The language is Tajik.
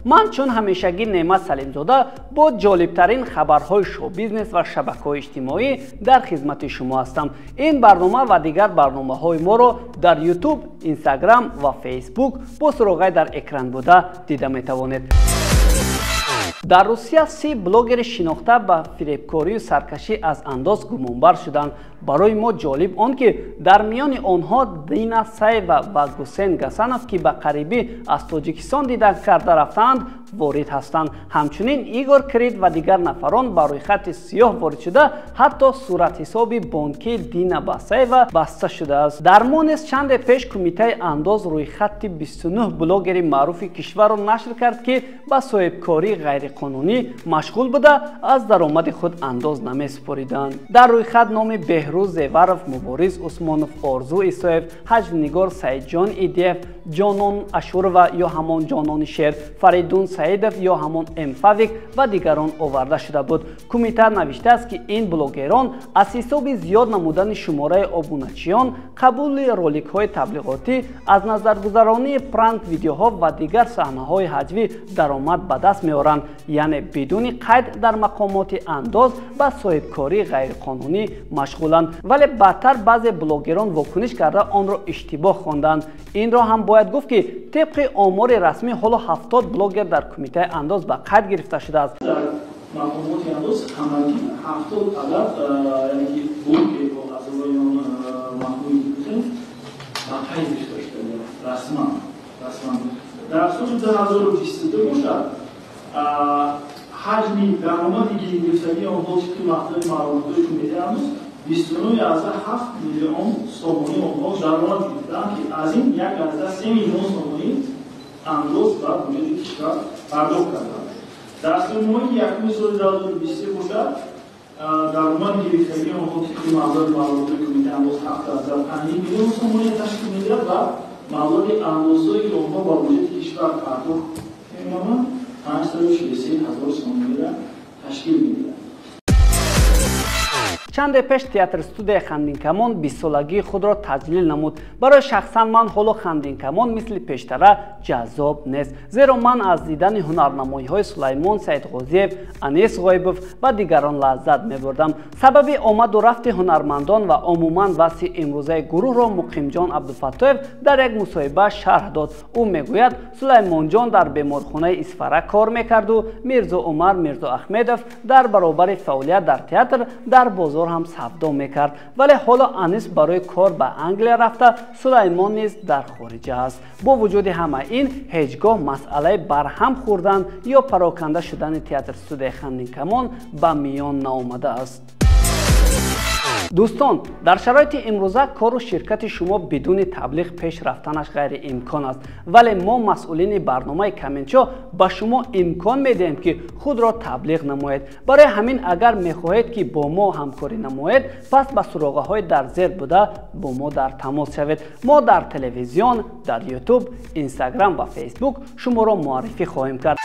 Ман чун ҳамешагӣ Неъмат Салимзода бо ҷолибтарин хабарҳои шоу-бизнес ва шабакаҳои иҷтимоӣ дар хизмати шумо ҳастам. Ин барнома ва дигар барномаҳои моро дар YouTube, Instagram ва Facebook бо суроғаи дар экран буда дида метавонед. Дар Русия 30 блогери шинохта ба фиребкорию саркашӣ аз андоз гумонбар шуданд. Барои мо ҷолиб он ки дар миёни онҳо Дина Саева ва Гусен Гасанов, ки ба қарибӣ аз Тоҷикистон дида карда рафтаанд, ворид ҳастанд. Ҳамчунин Игор Крид ва дигар нафарон ба рӯйхати сиёҳ ворид шуда, ҳатто суратҳисоби бонкии Дина Басаева баста шудааст. Дар мо низ чанде пеш Кумитаи андоз рӯйхати 29 блогери маъруфи кишварро нашр кард, ки ба соҳибкории ғайриқонунӣ машғул буда, аз даромади худ андоз намесупориданд. Дар рӯйхат номи Беҳрӯз Зеваров, Мубориз Усмонов, Орзу Исоев, Ҳаҷвнигор Саидҷон Идиев, Ҷонон Ашурова ё ҳамон Ҷонони Шер, Фаридун Саидов ё ҳамон Эмфавик ва дигарон оварда шуда буд. Кумита навиштааст, ки ин блогерон аз ҳисоби зиёд намудани шумораи обуначиён, қабули роликҳои таблиғотӣ, аз назаргузаронии пранк видеоҳо ва дигар саҳнаҳои ҳаҷвӣ даромад ба даст меоранд, яъне бидуни қайд дар мақомоти андоз ба соҳибкории ғайриқонунӣ машғуланд. Вале баъдтар баъзе блогерон вокуниш карда онро иштибоҳ хонданд. Инро ҳам бояд гуфт, ки тибқи омори расмӣ ҳоло 70 блогер дар Кумитаи андоз ба қайд гирифта шудааст. Дар мақомоти андоз ҳамагӣ 70 адад, яъне ки блогерҳо аз рӯи он маҳбуби гуфтем ба қайд гирифта шуда расман. Расман дар соли 2022 бошад, ҳаҷми даромади гирифтагии онҳо тибқи маҳдуди маълумотҳои Кумитаи андоз 29,7 миллион сомонӣ онҳо даромад гирифтаанд, ки аз ин 1,3 миллион сомонӣ андоз ба буҷети кишвар пардохт карданд. Дар сеюмоҳи якуми соли 2023 бошад, даромади гирифтагии онҳо тибқи маблағи маълумотҳои Кумитаи андоз 7,5 миллион сомонӣ ташкил медиҳад ва маблағи андозҳое ки онҳо ба буҷети кишвар пардохт менамоянд 543 ҳазор сомониро ташкил медиҳад. Чанде пеш театр студияи Хандинкамон 20-солагии худро таҷлил намуд. Барои шахсан ман ҳоло Хандинкамон мисли пештара ҷаззоб нест, зеро ман аз дидани ҳунарнамоиҳои Сулаймон Саидғозиев, Анис Ғоибов ва дигарон лаззат мебурдам. Сабаби омаду рафти ҳунармандон ва умуман вазъи имрӯзаи гурӯҳро Муқимҷон Абдуфаттоев дар як мусоҳиба шарҳ дод. Ӯ мегӯяд, Сулаймонҷон дар беморхонаи Исфара кор мекарду Мирзо Умар Мирзо Аҳмедов дар баробари фаъолият дар театр дар бозор ҳам савдо мекард. Вале ҳоло Анис барои кор ба Англия рафта, Сулаймон низ дар хориҷа аст. Бо вуҷуди ҳама ин ҳеҷ гоҳ масъалаи барҳам хӯрдан ё пароканда шудани театр студияи Хандинкамон ба миён наомадааст. Дӯстон, дар шароити имрӯза кору ширкати шумо бидуни таблиғ пеш рафтанаш ғайриимкон аст. Вале мо масъулини барномаи Каменчо ба шумо имкон медиҳем, ки худро таблиғ намоед. Барои ҳамин агар мехоҳед, ки бо мо ҳамкорӣ намоед, пас ба суроғаҳои дар зер буда бо мо дар тамос шавед. Мо дар телевизион, дар YouTube, Instagram ва Facebook шуморо муаррифӣ хоҳем кард.